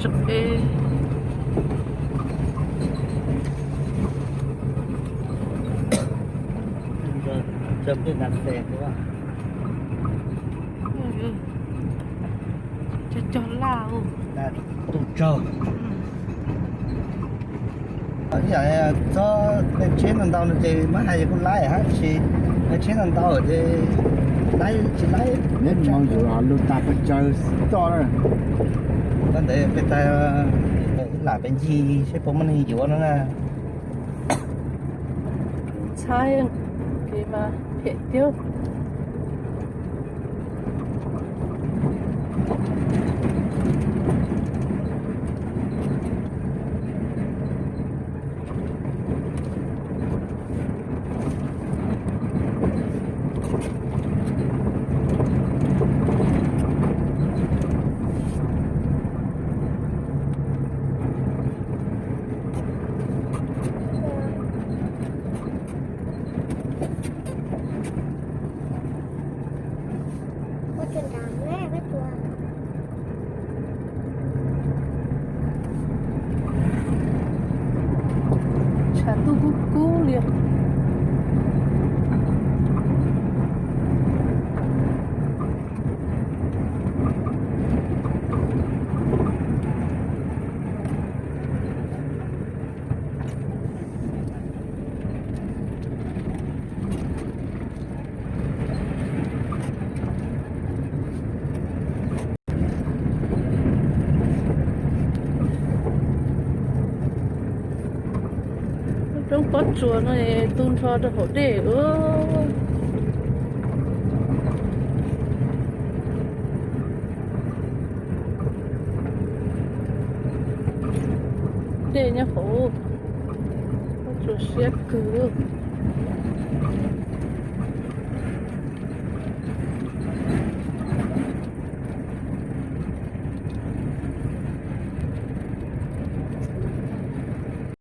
Ê, cog cog laj. Tus tsaug. Ib yam txhob tej tsheb ntau ntau no ces muab hais kuj laib hab, tab sis tej tsheb ntau ntau ces laib tsis laib. Neb mus yuav lug tas pes tsawg toj na. Tau ntawd peb tas ib lam peb ncig seb puas muaj neeg yuav no na. Ntxhab, kev mas phem tiag. Tshav ntuj kub kub li. Roob pob tsuas no tu nrho rau hauv dej. Dej nyob hauv, pob tsuas siab kawg li.